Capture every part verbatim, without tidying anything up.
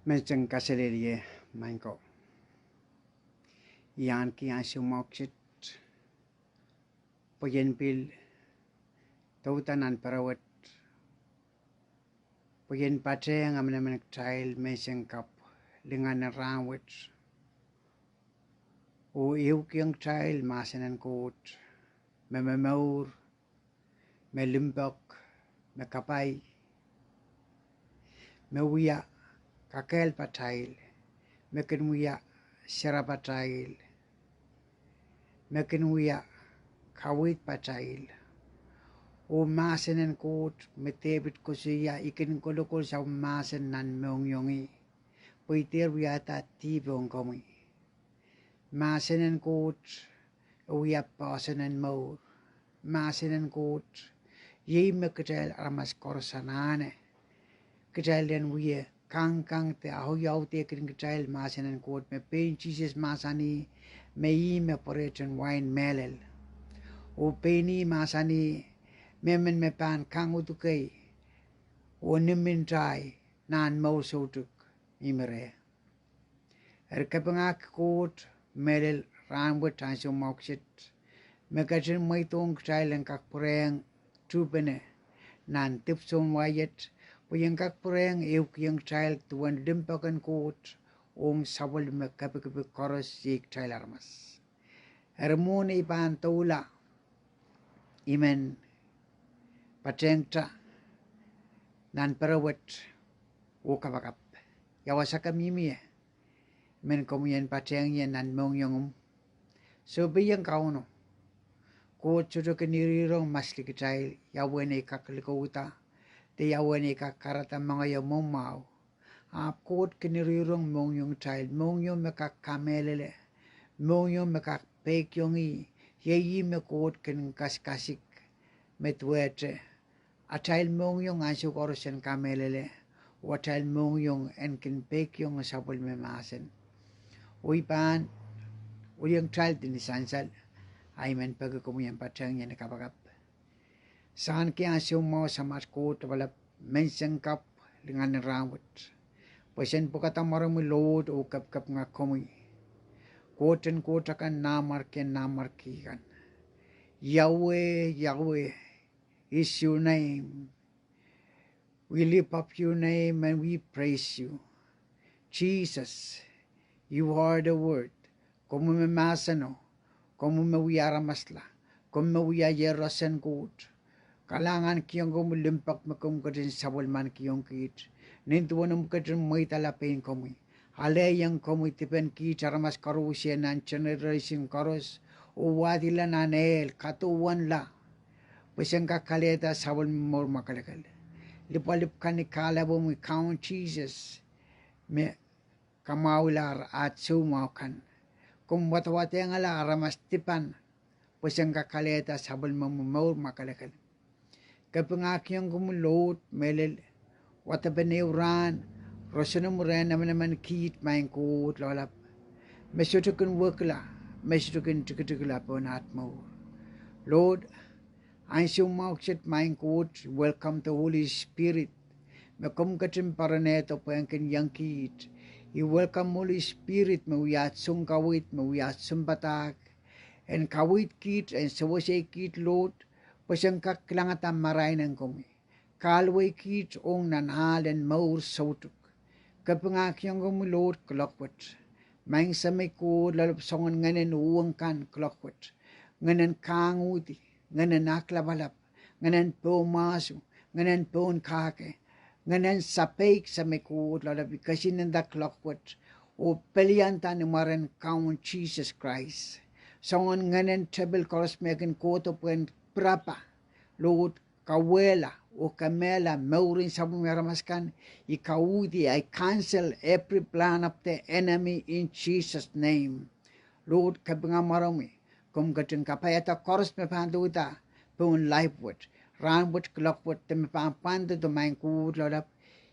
Menseng kaselehlie, maing ko. I ahneki ansou mwahu kiset pwe I en pil douda nan pere wet, pwe I en patehng emenemen kitail menseng kapw lingan en rahn wet, oh ehukihong kitail mahsen en Koht me momour, me limpoak, me kapai, me wia kakehlpatail, me kin wia serapatail, me kin wia kaweidpatail. Oh mahsen en Koht me Depit koasoia, I kin kolokol sapwellime mahsen nan mohngiongi, pwe I dehr wiahda dihp ong komwi. Mahsen en Koht e wia poahsoan en mour. Mahsen en Koht iei me kitail aramas koaros anahne kitail en wie kangkang de audaudkin kitail mahsen en Koht, me pein Sises mahsanih me ih me pwerehten wain mehlel, oh pein ih mahsanih mehmen me pahn kang udukei oh nim ntahi nan mour soutuk mihmi reh. Eri kapingahki Koht mehlel rahn wet ansou mwahu kiset me ketin mweidohng kitail en kak pwurehng tuhpene nan dipwisoun wai et, pwe I en kak pwurehng ehukihong kitail duwen limpoak en Koht ong sapwellime kepikipik koaros, iei kitail aramas. Eri mwohn ei pahn doula, I men patehngte nan pere wet oh kapakap. Ia wasa ke mihmi ie? I men komwi en patehng ie nan mohngiongumw. Sohpehiong Kauno. Koht sohte kin irihrong masli kitail ia uwen ei kak likouda de ia uwen ei kak kahrehda moangeio mwahu mwahu. Ahpw Koht kin irihrong mohngiongitail, mohngiong me kak kamehlele, mohngiong me kak peikiong ih. Iei ih me Koht kin kasikasik me duwehte atail mohngiong ansou koaros en kamehlele, oh atail mohngiong en kin peikiong sapwellime mahsen. Oh I pahn uhwong kitail di ni sansal, a I men peki komwi en patehng ie ni kapakap. Sahneki ansou mwahu Samat Koht Lapalap, menseng kapw lingan en rahn wet, pwe sen pwukada mwaromwi Lord oh kapikapinga komwi, Koht en koht akan, Nanmwarkien nanmwarki kan. Yahweh, Yahweh is your name. We lift up your name and we praise you. Jesus, you are the word. Komwi me mahseno, komwi me wia aramasla, komwi me wia iehrosen Koht. Kalahngankihong komwi limpoak me komw ketin sapwellimankihong kiht, nin duwen omw ketin mweidala pein komwi. Alehiong komwi dipen kiht aramas koaros nan generation koaros, oh wadila nan ehl, kadohwanla, pwe sen kak kalehda sapwellime mour mwakelekel. Lipwalipw kan ni kahlap omwi, Kaun Sises, me kamwahwilahr aht soumwahu kan. Komw wadawadengala aramas dipan pwe sen kak kalehda sapwellimomwi mour mwakelekel. Kapingahkiong komwi Lord mehlel wadepen ehu rahn, roson omwi rehn emenemen kiht, Maing Koht Lapalap, me sohte kin wekila, me sohte kin tikitikila pohn aht mour, Lord. Ansou mwahu kiset, Maing Koht, welcome the Holy Spirit, me komw ketin poaronehdo pwehn kin iang kiht. I welcome Holy Spirit me wia aht sounkaweid, me wia aht sounpadahk, en kaweid kiht, en sewesei kiht Lord, pwe sen kak kilangada marain en komwi, kahluwei kiht ong nan ahl en mour soutuk. Kapingahkiong komwi Lord kuloak wet, Maing Semei Koht Lapalap, soangen ngehnen uhwong kan kuloak wet, ngehnen kahng uhdi, ngehnen aklapalap, ngehnen pohnmwahso, ngehnen pohn kahke, ngehnen sapeik, Semei Koht Lapalap, I kesihnenda kuloak wet oh pelianda ni mwaren Kaun Sises Krais. Soangen ngehnen tepil koaros me kin kohdo pwehn pirapa, Lord, kauwehla oh kemehla mouren sapwellime aramas kan, I kauhdi, I cancel every plan of the enemy in Jesus' name. Lord, kapinga mwaromwi, komw ketin kapaiada koaros me pahn douda pohn live wet, rahn wet, kuloak wet, de me pahn pwand doadoahk, Maing Koht Lapalap.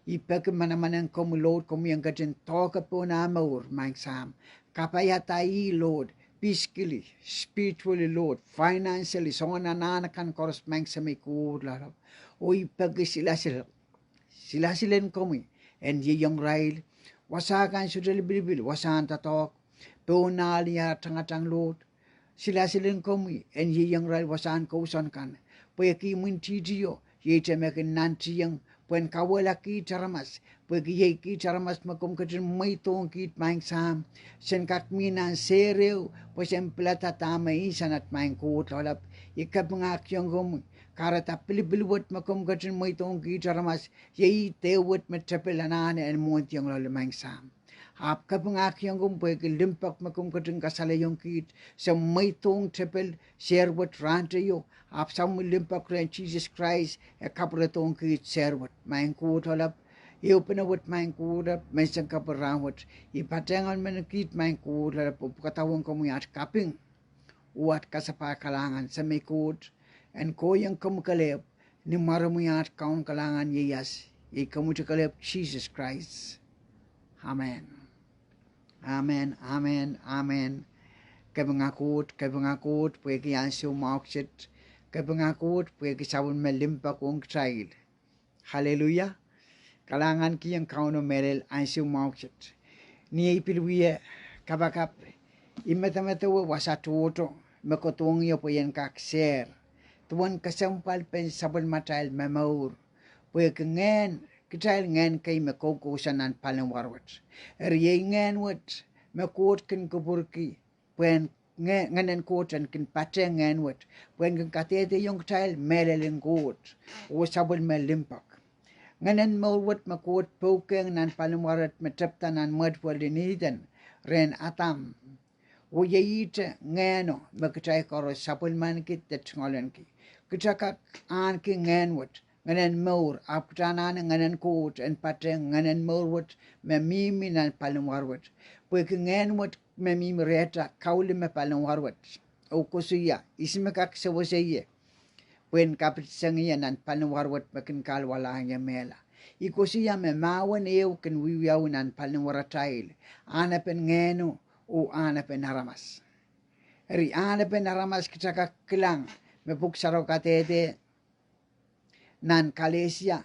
I peki manaman en komwi Lord, komwi en ketin doahke pohn ah mour, Maing Sahm. Kapaiada ih Lord, physically, spiritually Lord, financially, soangen anahn akan koaros, Maing Semei Koht Lapalap. Oh I peki silasil, silasil en komwi en ieiang irail, wasa kan sohte lipilipil, wasahn doadoahk, pohn ahl ni ara tangatang loht. Silasil en komwi en ieiang irail wasahn kousoan kan, pwehki imwintihtio, iei ihte me kin nantihong, pwehn kawehla kiht aramas, pwehki iei kiht aramas me komw ketin mweidohng kiht, Maing Sahm, sen kak mih nan sehr ehu pwe sen pilada dahme insenat, Maing Koht Lapalap. I kapingahkiong komwi, kahrehda pilipil wet me komw ketin mweidohng kiht aramas, iei ih dehr wet me tepil anahne en mwohndihong loale, Maing Sahm. Ahpw kapingahkiong komwi pwehki limpoak me komw ketin kasalehiong kiht, se mweidohng tepil sehr wet rahnteio, ahpw samwalahn limpoak rehn Sises Krais e kapwuredohng kiht sehr wet, Maing Koht Lapalap. Ehupene wet, Maing Koht Lapalap, menseng kapw rahnwet, I patehng emen kiht, Maing Koht Lapalap, oh pwukadawehng komwi aht kaping oh aht kasapahl kalahngan, Semei Koht, en kohieng komwi kelehpw, ni mwaromwi aht kaun kalahngan ieias, iei komwiti kelehpw Sises Krais. Amen. Amen, amen, amen. Kapinga Koht, kapinga Koht pwehki ansou mwahu kiset. Kapinga Koht pwehki sapwellime limpoak ong kitail. Aleluia. Kalahngankihong Kauno mehlel ansou mwahu kiset. Ni ei pil wie kapakap, I medemedewe wasa tohto me kohdohng ie pwe I en kak sehr duwen kesempwalpen sapwellimatail momour, pwehki ngehn, kitail ngehn kei me koukousoan nan paliwar wet. Eri iei ngehn wet me Koht kin kupwurki, pwehn, ngehnen Koht en kin patehng ngehn wet, pwehn kin kadehdehiong kitail mehlel en Koht oh sapwellime limpoak. Ngehnen mour wet me Koht pwoukiong nan paliwar wet me tepda nan mwet welin Ihden rehn Adam, oh iei ihte ngehno me kitail koaros sapwellimaniki de tungoaleniki. Kita kak ahneki ngehn wet, ngehnen mour, ahpw kita anahne ngehnen Koht en patehng ngehnen mour wet me mihmi nan paliwar wet. Pwehki ngehn wet me mihmi rehta kauli me paliwar wet, oh koasoia, ihs me kak sewese ie pwehn kapitseng ie nan paliwar wet me kin kahluwalahng ie mehla. I koasoia me mahwen ehu kin wiewiawi nan paliwaratail, ahnepen ngehno oh ahnepen aramas. Eri ahnepen aramas kita kak kilang me Pwuhk Sarawi kadehde nan Kalesia,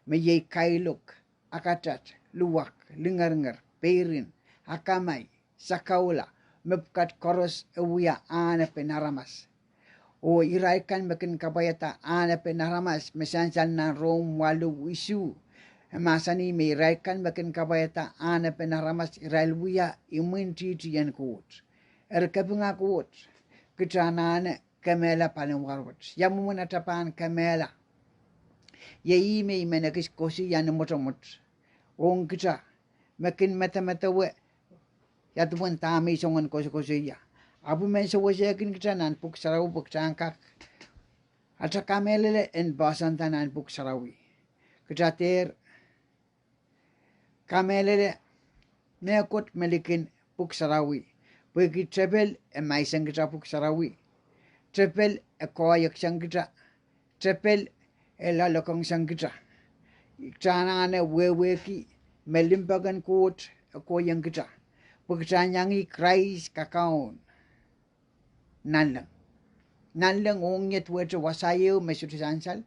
me iei kailok, akatat, luwak, lingeringer, peirin, akamai, sakaula, mepwukat koaros e wia ahnepen aramas. Oh irail kan me kin kapwaiada ahnepen aramas me sansal nan Rom waluh isuh, e mahsanih me irail kan me kin kapwaiada ahnepen aramas irail wia imwintihtien Koht. Eri kapinga Koht, kita anahne kemehla paliwar wet. Ia mwomwen ata pahn kemehla? Iei ih me I men ekis koasoia ni mwotomwot ong kita me kin medemedewe ia duwen dahme I song en koasokoasoia. Ahpw I men sewesehkin kita nan Pwuhk Sarawi pwe kita en kak ata kamehlele en poahsoanda nan Pwuhk Sarawi. Kita dehr kamehlele mehkot me likin Pwuhk Sarawi, pwehki tepil e maisang kita Pwuhk Sarawi. Tepil e koahiek sang kita. Tepil e loalokong sang kita. Kita anahne wehwehki me limpoak en Koht e kohieng kita, pwe kita en iang Krais kakaun nanleng. Nanleng ong ie duwehte wasa ehu me sohte sansal.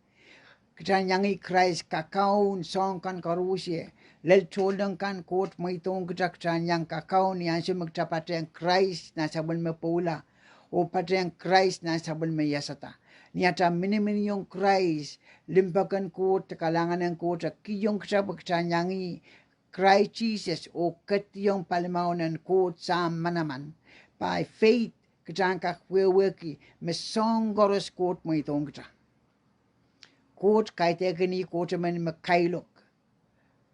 Kita en iang Krais kakaun soahng kan koaros, lel tohnleng kan Koht mweidohng kita, kita en iang kakaun ni ansou me kita patehng Krais nan sapwellime pwoula, oh patehng Krais nan sapwellime iasada. Ni ata miniminiong Krais, limpoak en Koht, kalahngan en Koht e kihong kita pwe kita en iang Krais Sises oh ketiong palimaun en Koht Sahm manaman. By faith, kita en kak wehwehki me soahng koaros Koht mweidohng kita. Koht kaidehkin ih Koht emen me kailok.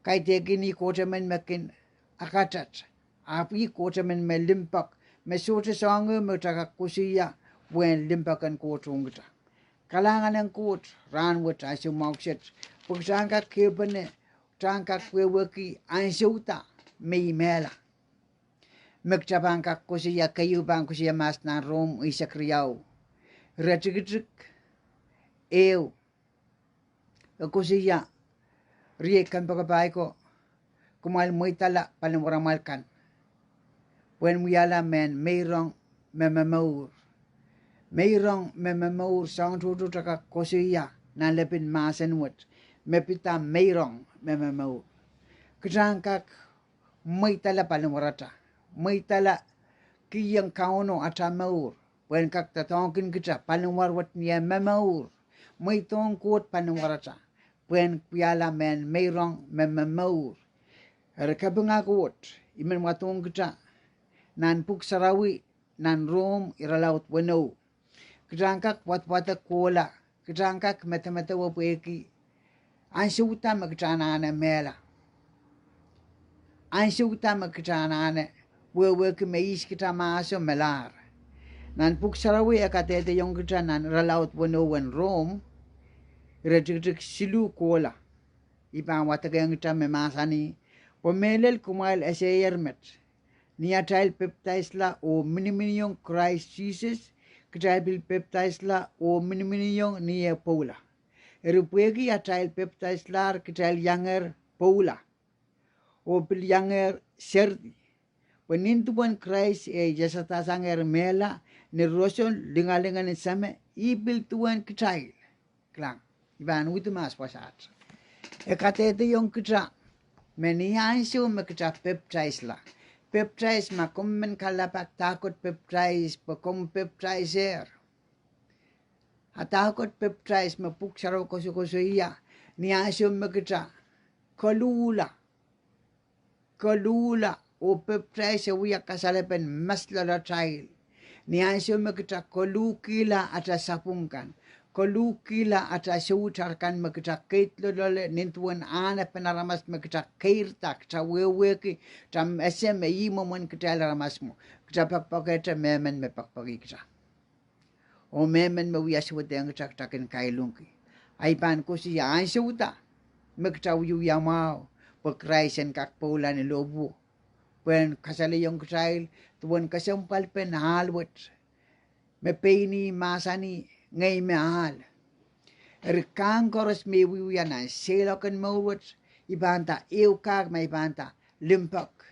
Kaidehkin ih Koht emen me kin akatat. Ahpw ih Koht emen me limpoak, me sohte soahng ehu me kita kak koasoia uwen limpoak en Koht ong kita. Kalahngan en Koht rahnwet, ansou mwahu kiset, pwe kita en kak kehpene, kita en kak wehwehki ansou da me I mehla. Me kita pahn kak koasoia, keieu pahn koasoia mahs nan Rom eisek riau, iretikitik ehu, e koasoia, Riei kompoakepahi ko, kumwail mweidala paliwaramwail kan pwehn wiahla mehn meirong me momour. Meirong me momour, soahng tohto kita kak koasoia nan lepin mahsen wet, me pid meirong me momour. Kita en kak Mweidala paliwarata. Mweidala kihong Kauno atail mour pwehn kak doadoahngkin kitail paliwar wet ni eh momour. Mweidohng Koht paliwarata pwehn wiahla mehn meirong me momour. Eri kapinga Koht, I men wadohng kitail nan Pwuhk Sarawi, nan Rom irelaud weneu. Kitail en kak wadwadek kohla, kitail en kak medemedewe pwehki ansou da me kitail anahne mehla. Ansou da me kitail anahne wehwehki me ihs kitail mahso melahr. Nan Pwuhk Sarawi e kadehdehiong kitail nan irelaud weneu en Rom, iretikitik siluh kohla, I pahn wadekiong kitail me mahsanih: Pwe mehlel kumwail eseier met, ni atail pepdaisla oh miniminiong Krais Sises, kitail pil pepdaisla oh miniminiong ni eh pwoula. Eri pwehki atail pepdaislahr kitail iangehr pwoula, oh pil iangehr seridi. Pwe nin duwen Krais eh iasadasangehr mehla ni roson lingalingan en Sahmo, ih pil duwen kitail. Kilang, I pahn uhdi mahs wasaht. E kadehdehiong kitail me ni ansou me kitail pepdaisla. Pepdais, ma komw men kalelapak dahkot pepdais, pwe komw pepdaisehr. A dahkot pepdais me Pwuhk Sarawi koasokoasoia? Ni ansou me kitail koluhla, koluhla, oh pepdais e wia kasalepen maslalotail. Ni ansou me kitail koluhkihla atail sapwung kan, koluhkihla atail soutar kan me kitail keid loaloale nin duwen anahnepen aramas me kitail keirda, kitail wehwehki, kitail ese me ih mwomwen kitail aramas mwo, kitail poakepoakehte mehmen me poakepoake kitail, oh mehmen me wia suwedehng kitail, kitail kin kailongki. A I pahn koasoia ansou da me kitail wiewia mwahu pwe Krais en kak pwoula ni lohpwuo, pwehn kasalehiong kitail duwen kesempwalpen ahl wet, me pein ih mahsanih: Ngehi me ahl. Eri kahng koaros me I wiewia nan seiloak en mour wet, I pahn nda ehu kahk ma I pahn nda limpoak.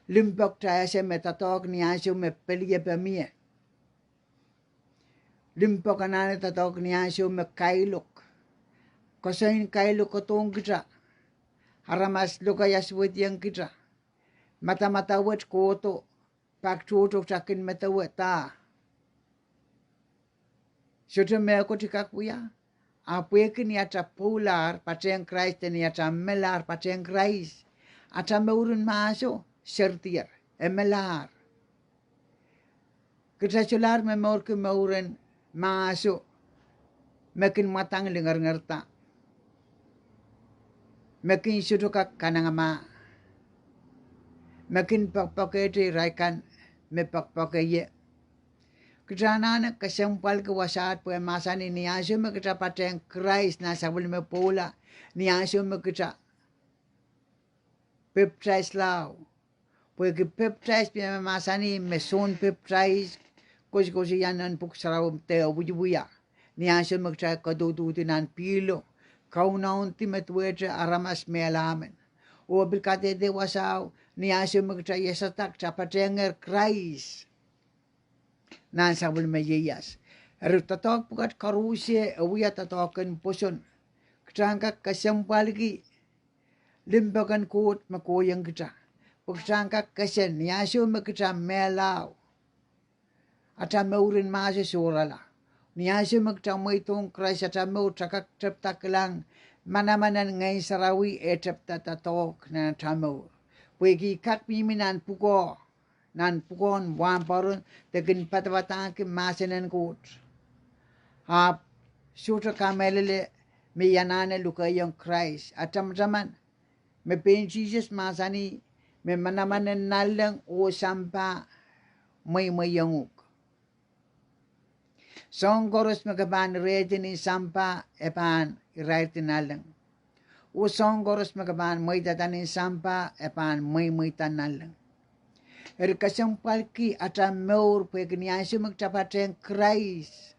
Limpoak kitail ese me doadoahk ni ansou me peliepe mie. Limpoak anahne doadoahk ni ansou me kailok, koasoi en kailok kohdohng kitail, aramas lokaia suwediong kitail, madamadau wet kohdo, pak tohto kitail kin medewe da. Sohte mehkot I kak wia. A pwehki ni atail pwoulahr patehng Krais de ni atail melahr patehng Krais, atail mouren mahso seridier, e melahr. Kitail solahr momourki mouren mahso me kin mwadang lingeringer da, me kin sohte kak kanengamah, me kin poakepoakehte irail kan me poakepoake ie. Kitail anahne kesempwalki wasaht pwe e mahsanih ni ansou me kitail patehng Krais nan sapwellime pwoula, ni ansou me kitail pepdaislao. Pwehki pepdais me mahsanih me soun pepdais, koasokoasoia nan Pwuhk Sarawi de wiewia, ni ansou me kitail kadaudoudi nan pihlo, kaunondi me duwehte aramas mehla men. Oh pil kadehde wasao, ni ansou me kitail iasada, kitail patehngehr Krais nan sapwellime ieias. Eri doadoahk pwukat koaros e wia doadoahk en pwoson. Kitail en kak kesempwalki limpoak en Koht me kohieng kitail, pwe kitail en kak kese ni ansou me kitail mehlao, atail mouren mahso sohrala. Ni ansou me kitail mweidohng Krais atail mour, kitail kak tepda kilang manaman en Ngehn Sarawi e tepda doadoahk nan atail mour. Pwehki I kak mihmi nan pwukoa, nan pwukoahn wahnpoaron de kin padapadahngki mahsen en Koht, ahpw sohte kamehlele me I anahne lukehiong Krais. A tamataman me pein Sises mahsanih me manaman en nanleng oh sampah mweimweiong uhk. Soahng koaros me ke pahn irehdi nin sampah, e pahn irairdi nanleng. Oh soahng koaros me ke pahn mweidada nin sampah, e pahn mweimweida nanleng. Eri kesempwalki atail mour pwehki ni ansou me kitail patehng Krais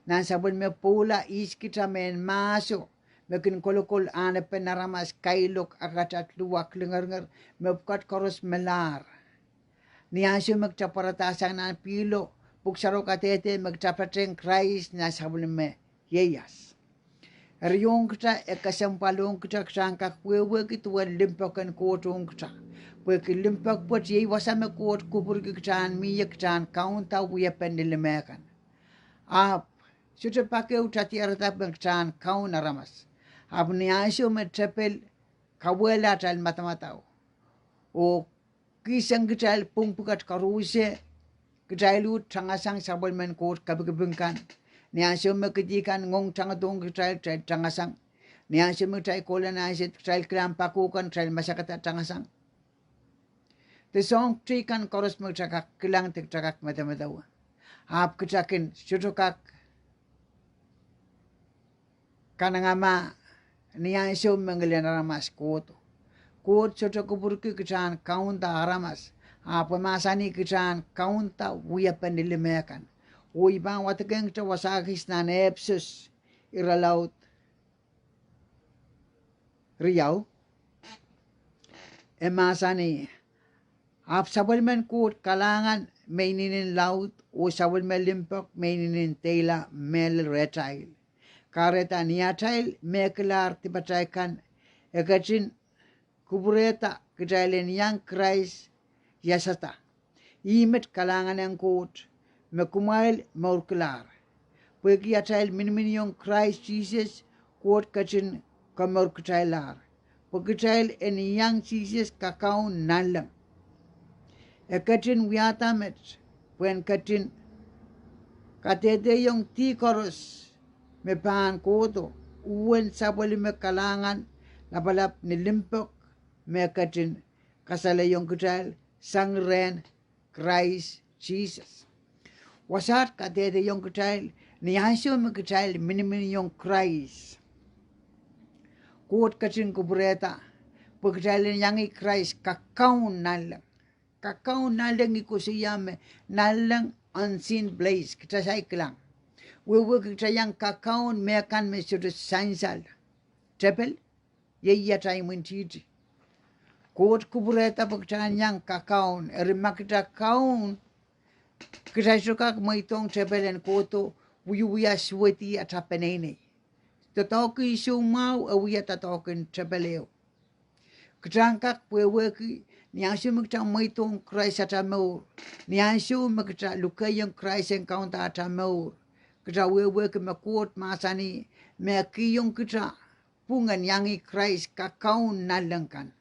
nan sapwellime pwoula, ihs kitail mehn mahso me kin kolokol anahnepen aramas, kailok, akatatlua, lingeringer, mepwukat koaros melahr. Ni ansou me kitail pwaradahsang nan pihlo, Pwuhk Sarawi kadehde me kitail patehng Krais nan sapwellime ieias. Eri ong kitail, e kesempwal ong kitail, kitail en kak wehwehki duwen limpoak en Koht ong kitail. Pwehki limpoak pwoat iei wasa me Koht kupwurki kitail en mie, kitail en kaunda wiepen ni lime kan. Ahpw sohte pak ehu ta diarada me kitail en kaun aramas. Ahpw ni ansou me tepel kawehla atail madamadau oh kihsang kitail pwung pwukat koaros, kitail uhd tangasang sapwellimen Koht kepikipik kan. Ni ansou me kidi kan ngoang tangodohng kitail, kitail tangasang. Ni ansou me kitail kohla nan sehd, kitail kilang pako kan, kitail masakada tangasang. De soahng teikan koaros me kitail kak kilang de kitail kak medemedewe. Ahpw kitail kin sohte kak kanengamah ni ansou me ngilen aramas kohdo. Koht sohte kupwurki kitail en kaunda aramas, ahpw e mahsanih kitail en kaunda wiepen ni lime kan. Oh I pahn wadekehng kitail wasa kis nan Episos irelaud riau. E mahsanih: Ahpw sapwellimen Koht kalahngan me inenen laud, oh sapwellime limpoak me inenen deila mehlel rehtail. Kahrehda ni atail mehkilahr dipatail kan, e ketin kupwurehda kitail en iang Krais iasada. Ih met kalahngan en Koht, me kumwail mourkilahr. Pwehki atail miniminiong Krais Sises, Koht ketin komourkitaillahr. Pwe kitail en iang Sises kakaun nanleng. E ketin wiahda met pwehn ketin kadehdehiong dih koaros me pahn kohdo, uwen sapwellime kalahngan lapalap ni limpoak me ketin kasalehiong kitail sang rehn Krais Sises. Wasaht kadehdehiong kitail ni ansou me kitail miniminiong Krais. Koht ketin kupwurehda pwe kitail en iang Krais kakaun nanleng. Kakaun nanleng, I koasoia me nanleng, unseen place, kitail saik kilang. Wehwehki kitail iang kakaun mehkan me sohte sansal. Tepel, iei atail imwintihti. Koht kupwurehda pwe kitail en iang kakaun, eri ma kitail kaun, kitail sohte kak mweidohng tepel en kohdo wiewia suwedi atail peneinei. Doadoahk en soumwahu e wia doadoahk en tepel ehu. Kitail kak wehwehki ni ansou me kitail mweidohng Krais atail mour, ni ansou me kitail lukehiong Krais en kaunda atail mour, kitail wehwehki me Koht mahsanih me e kihong kitail pwung en iang Krais kakaun nanleng kan.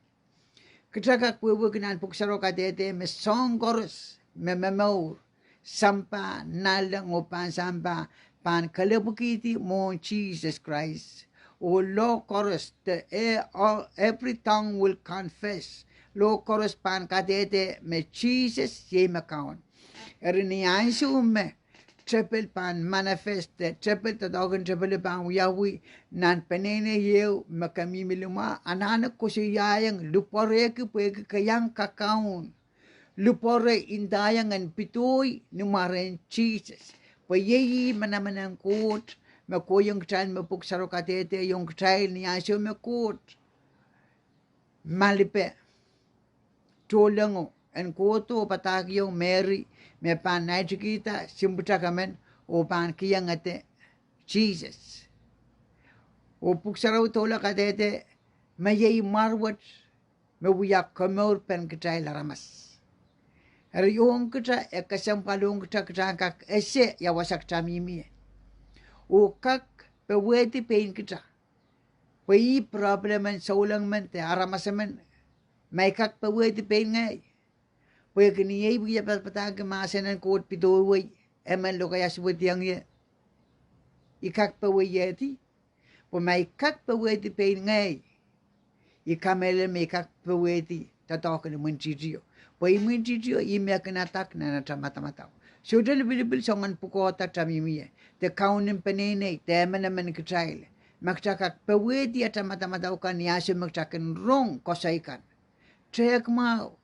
Kitail kak wehwehki nan pwuhk sarawio kadehde me soahng koaros me momour, sampah, nanleng oh pahn sampah, pahn kelepwikihdi mwohn Sises Krais. Oh loh koaros, the, eh, all, every tongue will confess. Loh koaros pahn kadehde me Sises iei me Kaun. Eri ni ansou me tepel pahn manifest, tepel, doadoahk en tepel pahn wiawi nan peneinei ehu me ke mihmi limwah, anahne koasoiaiong lupwoarehki pwehki ke iang kakaun. Lupwoare ndaiong en pedohi ni mwaren Sises. Pwe iei ih manaman en Koht me kohiong kitail, me pwuhk sarawio kadehdehiong kitail ni ansou me Koht malipe tohnlengo en kohdo oh padahkihong Mery me pahn naitikihda simpwutak emen oh pahn kihongete Sises. Oh pwuhk sarawio doula kadehde me iei mwarwet me wia komourpen kitail aramas. Eri ong kitail, e kesempwal ong kitail, kitail kak ese ia wasa kitail mihmi ie oh kak powehdi pein kitail. Pwe ih problem en souleng men de aramas emen, ma I kak powehdi pein ngehi. Pwehki ni ei wie padapadahngki mahsen en Koht pedohiwei, emen lokaia suwediong ie, I kak powehdi. Pwe ma I kak powehdi pein ngehi, I kamehlele me I kak powehdi doadoahk en imwintihtio. Pwe imwintihtio ih me kin adak nan atail madamadau. Sohte lipilipil soangen pwukoahda kitail mihmi ie, de kaunen peneinei, de emenemen kitail, ma kitail kak powehdi atail madamadau kan ni ansou me kitail kin rong koasoi kan. Tehk mwahu,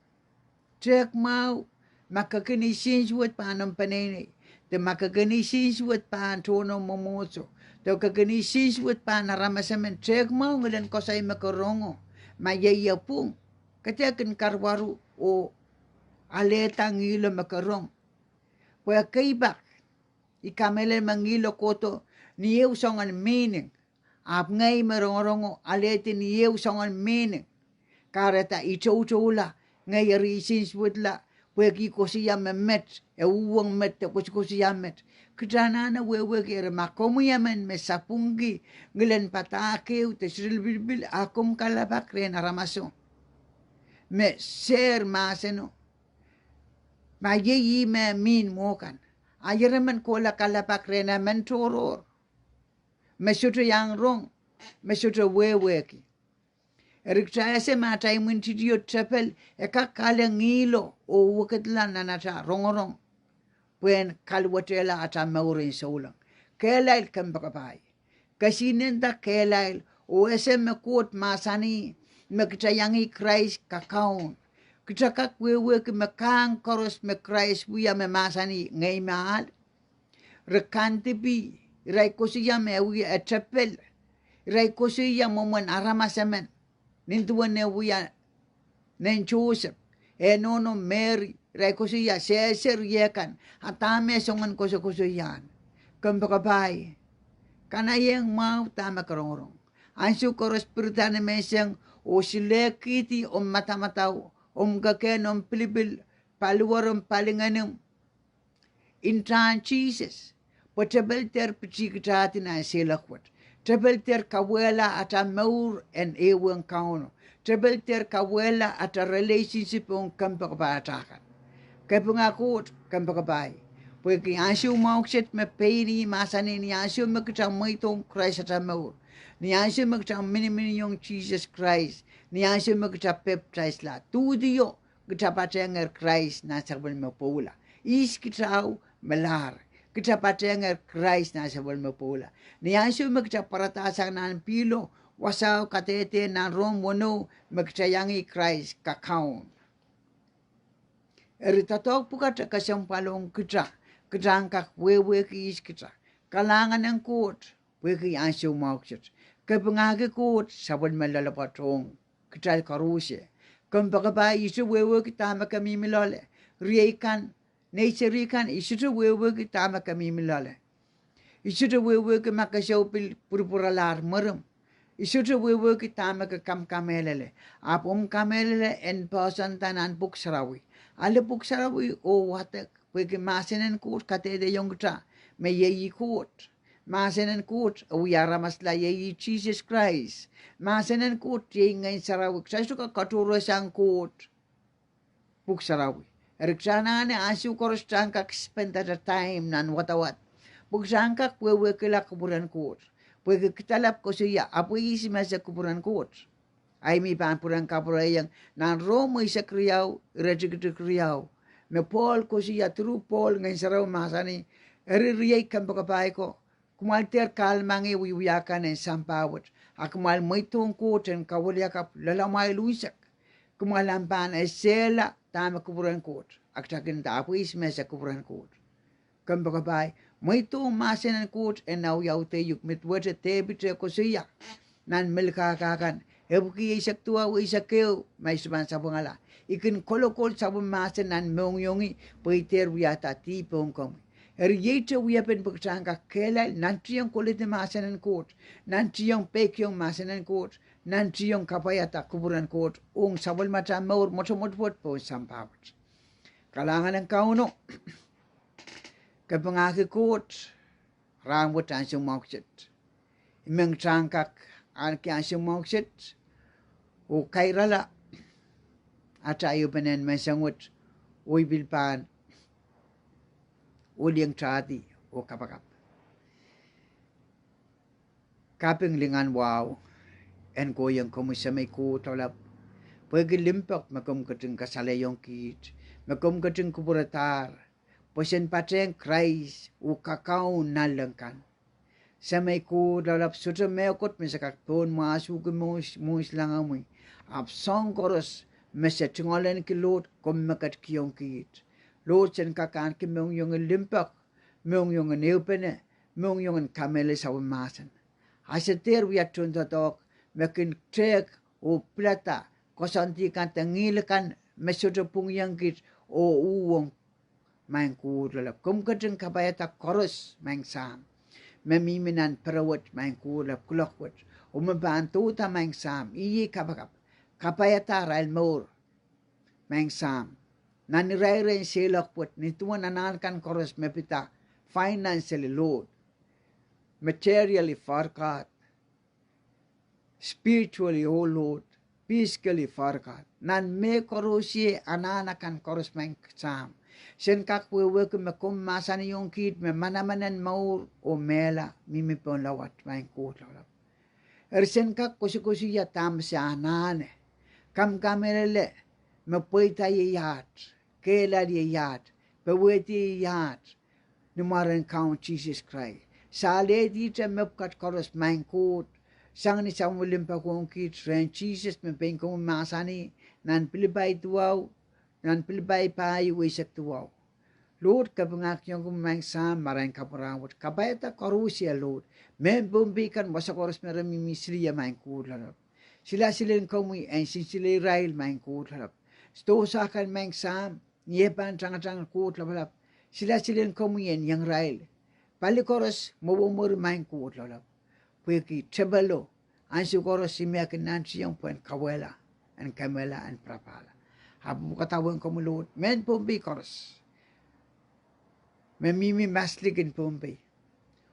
tehk mwahu, ma ke kin nsensuwed pahn omw peneinei, de ma ke kin nsensuwed pahn tohn omw mwomwohdiso, de ke kin nsensuwed pahn aramas emen, tehk mwahu ngilen koasoi me ke rongo. Ma iei ie pwung, ke dehr kin karuwaru oh alehda ngihlo me ke rong. Pwe ekei pak, I kamehlele me ngihlo kohdo ni ehu soangen meaning, ahpw ngehi me rongorongo alehdi ni ehu soangen meaning. Kahrehda I toutoula Ngehi eri nsensuwedla, pwehki koasoia me met, e uhwong met, e koasokoasoia met. Kita anahne wehwehki eri ma komwi emen me sapwungki ngilen padahk ehu de sohte lipilipil, a komw kalelapak rehn aramaso me sehr mahseno, ma iei ih me mihn mwo kan. A ieremen kohla kalelapak rehn emen tohrohr me sohte iang rong, me sohte wehwehki. Eri kita ese ma atail imwintihtio tepel, e kak ale ngihlo oh wekedla nan ata rongorong pwehn kaluwetehla ata mour en souleng. Kehlail kompoakepahi. Kesihnenda kehlail, oh ese me Koht mahsanih me kita iang Krais kakaun. Kita kak wehwehki me kahng koaros me Krais wia me mahsanih, ngehi me ahl. Re kandipih, irail koasoia me e wia e tepel. Irail koasoia mwomwen aramas emen. Nin duwen e wia nein Joseph, e nohno Meri, irail koasoia sehse rie kan, a dahme soangen koasokoasoiahn. Kompoakepahi. Kanaiehng mwahu dahme ke rongorong. Ansou koaros pirida ni menseng oh silehkihdi omw madamadau, omw kehkehn, omw pilipil, paliwarom, palingenim, ntahn Sises. Pwe tepel dehr pitihkitahdi nan seiloak wet. Tepel dehr kauwehla ata mour en ehuong Kauno. Tepel dehr kauwehla ata relationship ong kompoakepahta kan. Kapinga Koht, kompoakepahi. Pwehki ansou mwahu kiset me pein ih mahsanih ni ansou me kita mweidohng Krais ata mour, ni ansou me kita miniminiong Sises Krais, ni ansou me kita pepdaisla, duhdio kita patehnger Krais nan sapwellime pwoula. Ihs kita? Melahr. Kita patehnger Krais nan sapwellime pwoula. Ni ansou me kita pwaradahsang nan pihlo, wasao kadehde nan Rom weneu me kita iang Krais kakaun. Eri doadoahk pwukat e kesempwal ong kita, kita en kak wehwehki ihs kita. Kalahngan en Koht, pwehki ansou mwahu kiset. Kapingahki Koht sapwellime loalopwoat ong kitail koaros. Kompoakepahi, I sohte wehwehki dahme ke mihmi loale. Riei kan, nei seri kan, I sohte wehwehki dahme ke mihmi loale. I sohte wehwehki ma ke sou pil pwurpwuralahr mwurin. I sohte wehwehki dahme ke kamkamehlele. Ahpw omw kamehlele en poahsoanda nan Pwuhk Sarawi. Ale Pwuhk Sarawi oh wadek, pwehki mahsen en Koht kadehdehiong kita me iei ih Koht. Mahsen en Koht e wia aramasla, iei ih Sises Krais. Mahsen en Koht iei Ngehn Sarawi. Kita sohte kak katohrehsang Koht Pwuhk Sarawi. Eri kita anahne ansou koaros kita en kak spend ata time nan wadawad, pwe kita en kak wehwehkihla kupwuren Koht. Pwehki kidalap koasoia, ahpw ihs me ese kupwuren Koht? Ahi me I pahn pwurehng kapwurehiong nan Rom eisek riau, iretikitik riau, me Pohl koasoia, through Pohl Ngehn Sarawi mahsanih, eri riei kompoakepahi ko, kumwail dehr kahlemengih wiewia kan en sampah wet, a kumwail mweidohng Koht en kawiliakapw loalamwail unsek, kumwail ahpw pahn esehla dahme kupwuren Koht. A kita kin nda, ahpw ihs me ese kupwuren Koht? Kompoakepahi, mweidohng mahsen en Koht en awiawihdehiuk, me duwehte Depit e koasoia nan Melkahka kan, epwiki eisek duwau, eisek ehu, ma I sohte pahn sapwungala. I kin kolokol sapwellimomwi mahsen nan mohngiongi, pwe I dehr wiahda dihp ong komwi. Eri ieite wiepen pwe kita en kak kehlail, nantiong koledi mahsen en Koht, nantiong peikiong mahsen en Koht, nantiong kapwaiada kupwuren Koht ong sapwellimatail mour mwotomwot wet pohn sampah wet. Kalahngan en Kauno. Kapingahki Koht, rahn wet ansou mwahu kiset. I men kita en kak ahneki ansou mwahu kiset oh kairala atail ehupenen menseng wet, oh I pil pahn weliong tahdi oh kapakap. Kaping lingan wahu en kohiong komwi Semei Koht Lapalap, pwehki limpoak me komw ketin kasalehiong kiht, me komw ketin kupwuredahr pwe sen patehng Krais oh kakaun nanleng kan. Semei Koht Lapalap, sohte mehkot me se kak pohnmwahsuhki mwohn, mwohn silangomwi. Ahpw soahng koaros me se tungoalenki Lord, komw me ketikihong kiht. Lord, sen kak ahneki mohngiongen limpoak, mohngiongen ehupene, mohngiongen kamehlele sapwellimomwi mahsen. A se dehr wia tohndoadoahk me kin tehk oh pilada koasoandi kan de ngihl kan me sohte pwungiong kiht oh uhwong. Maing Koht Lapalap, komw ketin kapaiada koaros, Maing Sahm, me mihmi nan pere wet, Maing Koht Lapalap, kuloak wet, oh me pahn douda, Maing Sahm, iei kapakap, kapaiada arail mour. Maing Sahm, nan irair en seiloak wet, nin duwen anahn kan koaros me pid financially, Lord, materially, Father God, spiritually, oh Lord, physically, Father God. Nan mehkoaros, anahn akan koaros, Maing Sahm, sen kak wehwehki me komw mahsanihong kiht me manaman en mour oh mehla mihmi pohn laud, Maing Koht Lapalap. Eri sen kak koasokoasoia dahme se anahne. Komw kamehlele me pweida ieiaht, kehlail ieiaht, powehdi ieiaht, ni mwaren Kaun Sises Krais. Se alehdihte mepwukat koaros, Maing Koht, sang ni Sahm limpoak ong kiht rehn Sises me pein komwi mahsanih nan Pilipai duwau, nan Pilipai pahieu eisek duwau. Lord, kapingahkiong komwi, Maing Sahm, marain kapw en rahn wet, kapaiada koaros, Lord, mehn Pohnpei kan, wasa koaros me re mihmi siliho, Maing Koht Lapalap. Silasil en komwi en sinsile irail, Maing Koht Lapalap. Sidohsa kan, Maing Sahm, ni eh pahn tangatang, Koht Lapalap, silasil en komwi en iang irail. Pali koaros mwomwomwuri, Maing Koht Lapalap, pwehki tepelo, ansou koaros I mehkihda nantiong pwehn kauwehla, en kemehla, en pirapahla. Ahpw pwukadahng komwi, Lord, mehn Pohnpei koaros me mihmi maslikin Pohnpei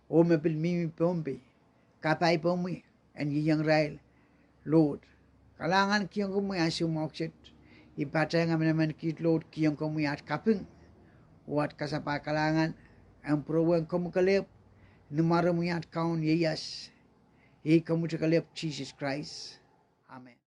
oh me pil mihmi Pohnpei, kapai komwi en ieiang irail, Lord. Kalahngan kihong komwi ansou mwahu kiset. I patehng emenemen kiht, Lord, kihong komwi at kaping oh at kasapahl kalahngan en pwurowehng komwi kelehpw, ni mwaromwi at Kaun ieias, iei komwi te kelehpw Sises Krais. Amen.